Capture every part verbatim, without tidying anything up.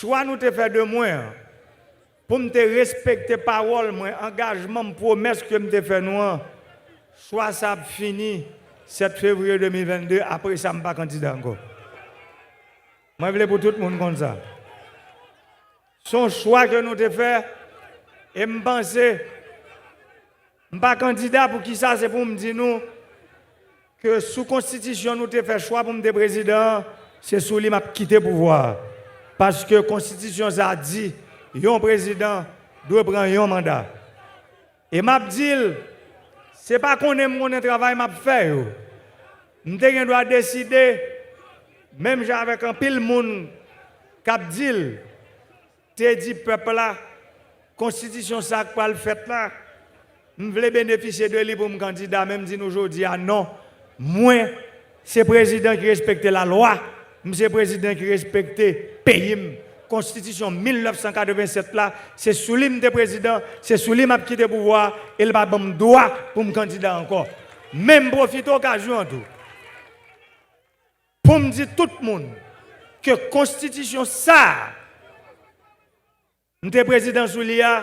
Chwa nou te fè de mwen an, pou m te respekte pawòl mwen, angajman m, pwomès ke m te fè nou an, chwa sa ap fini sèt fevriye de mil vennde, apre sa m pa kandida ankò. Mwen vle pou tout moun konn sa. Se yon chwa ke nou te fè, e m panse m pa kandida. Poukisa? Se pou m di nou ke sou konstitisyon nou te fè chwa pou m te prezidan an, se sou li m ap kite pouvwa a. Paske konstitisyon sa a di yon prezidan dwe pran yon manda. E m ap di l, se pa konnen m konnen travay m ap fè yo. M te gen dwa deside, menm jan avèk anpil moun k ap di l, te di pèp la, konstitisyon sa k pral fèt la, m vle benefisye de li pou m kandida, men m di nou jodi a non. Mwen, se prezidan ki respekte lalwa, m se prezidan ki respekte peyi m. Konstitisyon mil nèf san katrevennsèt la, se sou li m te prezidan, se sou li m ap kite pouvwa a, e l pa ban m dwa pou m kandida ankò. Men m pwofite okazyon an tou pou m di tout moun ke konstitisyon sa a, m te prezidan sou li a,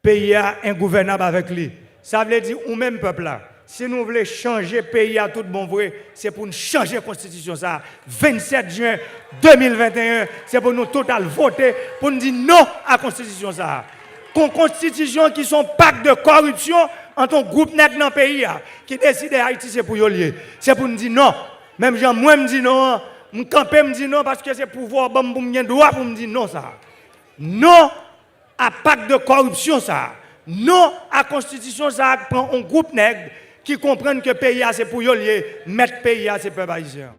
peyi a engouvènab avèk li. Sa vle di, ou menm pèp la, si nou vle chanje peyi a tout bon vre, se pou n chanje konstitisyon sa a. Vennsèt jen de mil venteyen, se pou nou tout al vote pou n di non a konstitisyon sa a. Kon konstitisyon ki se yon pak de kòripsyon ant yon gwoup nèg nan peyi a, ki deside Ayiti se pou yo l ye. Se pou n di non. Menm jan mwen m di non an, m kanpe m di non paske se pouvwa w ban m pou m gen dwa pou m di non sa a. Non a pak de kòripsyon sa a. Non a konstitisyon sa a k pran yon gwoup nèg ki konprann ke peyi a se pou yo l ye, mèt peyi a se pèp ayisyen an.